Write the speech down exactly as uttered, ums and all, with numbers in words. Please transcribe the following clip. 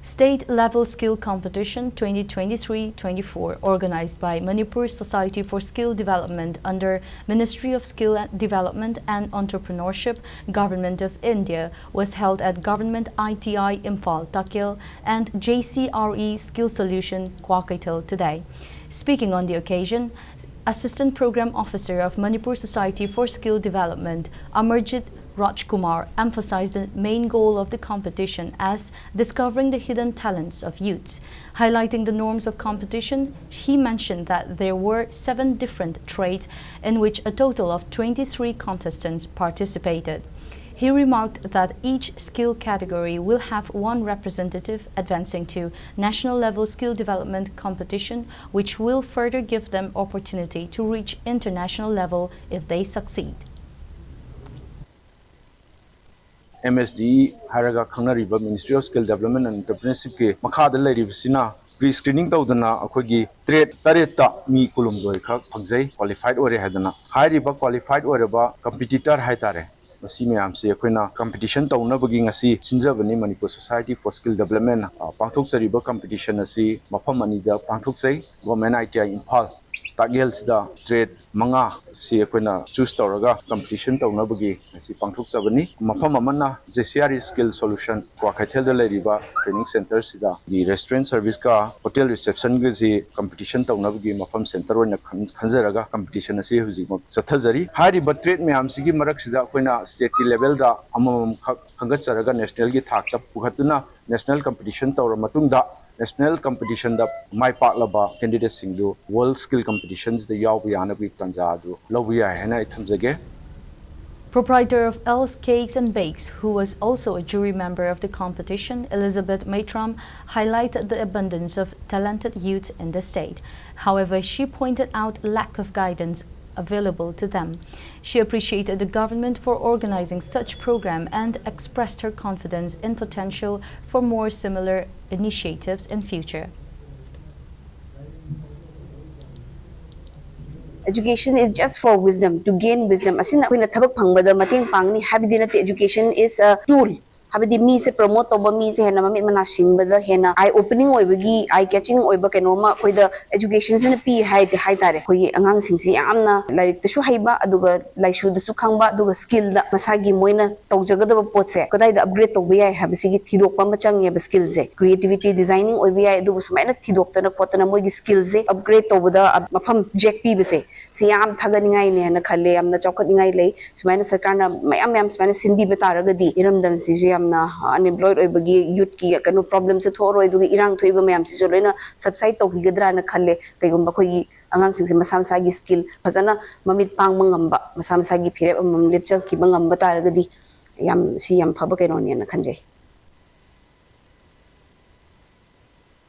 State Level Skill Competition twenty twenty-three twenty-four, organized by Manipur Society for Skill Development under Ministry of Skill Development and Entrepreneurship, Government of India, was held at Government I T I Imphal Takhil and J C R E Skill Solution Kwakeithel today. Speaking on the occasion, Assistant Program Officer of Manipur Society for Skill Development, Amarjit Rajkumar, emphasized the main goal of the competition as discovering the hidden talents of youths. Highlighting the norms of competition, he mentioned that there were seven different trades in which a total of twenty-three contestants participated. He remarked that each skill category will have one representative advancing to national level skill development competition, which will further give them opportunity to reach international level if they succeed. M S D E ꯍꯥꯏꯔꯒ ꯈꯪꯅꯔꯤꯕ Ministry of Skill Development and Entrepreneurshipꯀꯤ ꯃꯈꯥꯗ ꯂꯩꯔꯤꯕꯁꯤꯅ pre screening ꯇꯧꯗꯅ ꯑꯩꯈꯣꯏꯒꯤ trade ꯇꯔꯦꯠꯇ ꯃꯤ ꯀꯨꯟꯍꯨꯝꯗꯣꯏ ꯈꯛ ꯐꯪꯖꯩ qualified ꯑꯣꯏꯔꯦ ꯍꯥꯏꯗꯅ꯫ ꯍꯥꯏꯔꯤꯕ qualified ꯑꯣꯏꯔꯕ competitor ꯍꯥꯏꯇꯥꯔꯦ, ꯃꯁꯤ ꯃꯌꯥꯝꯁꯤ ꯑꯩꯈꯣꯏꯅ competition ꯇꯧꯅꯕꯒꯤ ꯉꯁꯤ ꯁꯤꯟꯖꯕꯅꯤ꯫ Manipur Society for Skill Development ꯅ ꯄꯥꯡꯊꯣꯛꯆꯔꯤꯕ competition ꯑꯁꯤ ꯃꯐꯝ ꯑꯅꯤꯗ ꯄꯥꯡꯊꯣꯛꯆꯩ꯫ Government I T I Imphal ꯇꯥꯛꯌꯦꯜꯁꯤꯗ trade ꯃꯉꯥ ꯁꯤ ꯑꯩꯈꯣꯏꯅ choose ꯇꯧꯔꯒ competition ꯇꯧꯅꯕꯒꯤ ꯉꯁꯤ ꯄꯥꯡꯊꯣꯛꯆꯕꯅꯤ꯫ ꯃꯐꯝ ꯑꯃꯅ J C R E Skill Solution ꯀ꯭ꯋꯥꯀꯩꯊꯦꯜꯗ ꯂꯩꯔꯤꯕ training centre ꯁꯤꯗ restaurant service ꯀ hotel reception ꯒꯁꯤ competition ꯇꯧꯅꯕꯒꯤ ꯃꯐꯝ centre ꯑꯣꯏꯅ ꯈꯟ- ꯈꯟꯖꯔꯒ competition ꯑꯁꯤ ꯍꯧꯖꯤꯛꯃꯛ ꯆꯠꯊꯖꯔꯤ꯫ ꯍꯥꯏꯔꯤꯕ trade ꯃꯌꯥꯝꯁꯤꯒꯤ ꯃꯔꯛꯁꯤꯗ ꯑꯩꯈꯣꯏꯅ state ꯀꯤ level ꯗ ꯑꯃꯃꯝꯈꯛ ꯈꯟꯒꯠꯆꯔꯒ national ꯒꯤ ꯊꯥꯛꯇ ꯄꯨꯈꯠꯇꯨꯅ national competition ꯇꯧꯔ ꯃꯇꯨꯡꯗ national competition ꯗ ꯃꯥꯏ ꯄꯥꯛꯂꯕ candidate ꯁꯤꯡꯗꯨ world skill competition ꯁꯤꯗ ꯌꯥꯎꯕ ꯌꯥꯅꯕꯒꯤ ꯇꯥꯟꯖꯥ ꯑꯗꯨ ꯂꯧꯕ ꯌꯥꯏ ꯍꯥꯏꯅ ꯑꯩ ꯊꯝꯖꯒꯦ꯫ Proprietor of L's Cakes and Bakes, who was also a jury member of the competition, Elizabeth Maitram, highlighted the abundance of talented youth in the state. However, she pointed out lack of guidance available to them. She appreciated the government for organizing such program and expressed her confidence in potential for more similar initiatives in future. Education is just for wisdom, to gain wisdom. ꯑꯁꯤꯅ ꯑꯩꯈꯣꯏꯅ ꯊꯕꯛ ꯐꯪꯕꯗ ꯃꯇꯦꯡ ꯄꯥꯡꯅꯤ ꯍꯥꯏꯕꯗꯤ ꯅꯠꯇꯦ꯫ Education is a tool. ꯍꯥꯏꯕꯗꯤ ꯃꯤꯁꯦ promote ꯇꯧꯕ, ꯃꯤꯁꯦ ꯍꯦꯟꯅ ꯃꯃꯤꯠ ꯃꯅꯥ ꯁꯤꯡꯕꯗ ꯍꯦꯟꯅ ꯑꯥꯏ ꯑꯣꯄꯅꯤꯡ ꯑꯣꯏꯕꯒꯤ, ꯑꯥꯏ ꯀꯦꯆꯤꯡ ꯑꯣꯏꯕ ꯀꯩꯅꯣꯝꯃ ꯑꯩꯈꯣꯏꯗ ꯑꯦꯖꯨꯀꯦꯁꯟꯁꯤꯅ ꯄꯤ ꯍꯥꯏꯗꯤ ꯍꯥꯏꯇꯥꯔꯦ꯫ ꯑꯩꯈꯣꯏꯒꯤ ꯑꯉꯥꯡꯁꯤꯡꯁꯤ ꯌꯥꯝꯅ ꯂꯥꯏꯔꯤꯛꯇꯁꯨ ꯍꯩꯕ, ꯑꯗꯨꯒ ꯂꯥꯏꯁꯨꯗꯁꯨ ꯈꯪꯕ, ꯑꯗꯨꯒ ꯁ꯭ꯀꯤꯜꯗ ꯃꯁꯥꯒꯤ ꯃꯣꯏꯅ ꯇꯧꯖꯒꯗꯕ ꯄꯣꯠꯁꯦ ꯀꯗꯥꯏꯗ ꯑꯞꯒ꯭ꯔꯦꯗ ꯇꯧꯕ ꯌꯥꯏ ꯍꯥꯏꯕꯁꯤꯒꯤ ꯊꯤꯗꯣꯛꯄ ꯑꯃ ꯆꯪꯉꯦꯕ꯫ ꯁ꯭ꯀꯤꯜꯁꯦ, ꯀ꯭ꯔꯤꯌꯦꯇꯤꯕꯤꯇꯤ, ꯗꯤꯖꯥꯏꯅꯤꯡ ꯑꯣꯏꯕ ꯌꯥꯏ, ꯑꯗꯨꯕꯨ ꯁꯨꯃꯥꯏꯅ ꯊꯤꯗꯣꯛꯇꯅ ꯈꯣꯠꯇꯅ ꯃꯣꯏꯒꯤ ꯁ꯭ꯀꯤꯜꯁꯦ ꯑꯞꯒ꯭ꯔꯦꯗ ꯇꯧꯕꯗ ꯃꯐꯝ ꯖꯦꯛ ꯄꯤꯕꯁꯦ, ꯁꯤ ꯌꯥꯝ ꯊꯥꯒꯠꯅꯤꯡꯉꯥꯏꯅꯦꯅ ꯈꯜꯂꯦ, ꯌꯥꯝꯅ ꯆꯥꯎꯈꯠꯅꯤꯡꯉꯥꯏ ꯂꯩ꯫ ꯁꯨꯃꯥꯏꯅ ꯁꯔꯀꯥꯔꯅ ꯃꯌꯥꯝ ꯃꯌꯥꯝ ꯁꯨꯃꯥꯏꯅ ꯁꯤꯟꯕꯤꯕ ꯇꯥꯔꯒꯗꯤ ꯏꯔꯝꯗꯝꯁꯤꯁꯨ ꯌꯥꯝꯅ ꯑꯟꯑꯦꯝꯄ꯭ꯂꯣꯏꯗ ꯑꯣꯏꯕꯒꯤ ꯌꯨꯠꯀꯤ ꯀꯩꯅꯣ ꯄ꯭ꯔꯣꯕ꯭ꯂꯦꯝꯁꯦ ꯊꯣꯛꯑꯔꯣꯏ, ꯑꯗꯨꯒ ꯏꯔꯥꯡ ꯊꯣꯛꯏꯕ ꯃꯌꯥꯝꯁꯤꯁꯨ ꯂꯣꯏꯅ ꯁꯕꯁꯥꯏꯗ ꯇꯧꯈꯤꯒꯗ꯭ꯔꯥꯅ ꯈꯜꯂꯦ꯫ ꯀꯩꯒꯨꯝꯕ ꯑꯩꯈꯣꯏꯒꯤ ꯑꯉꯥꯡꯁꯤꯡꯁꯦ ꯃꯁꯥ ꯃꯁꯥꯒꯤ ꯁ꯭ꯀꯤꯜ ꯐꯖꯅ ꯃꯃꯤꯠ ꯄꯥꯡꯕ ꯉꯝꯕ, ꯃꯁꯥ ꯃꯁꯥꯒꯤ ꯐꯤꯔꯦꯞ ꯑꯃꯃꯝ ꯂꯦꯞꯆꯈꯤꯕ ꯉꯝꯕ ꯇꯥꯔꯒꯗꯤ ꯌꯥꯝ, ꯁꯤ ꯌꯥꯝ ꯐꯕ ꯀꯩꯅꯣꯅꯦꯅ ꯈꯟꯖꯩ꯫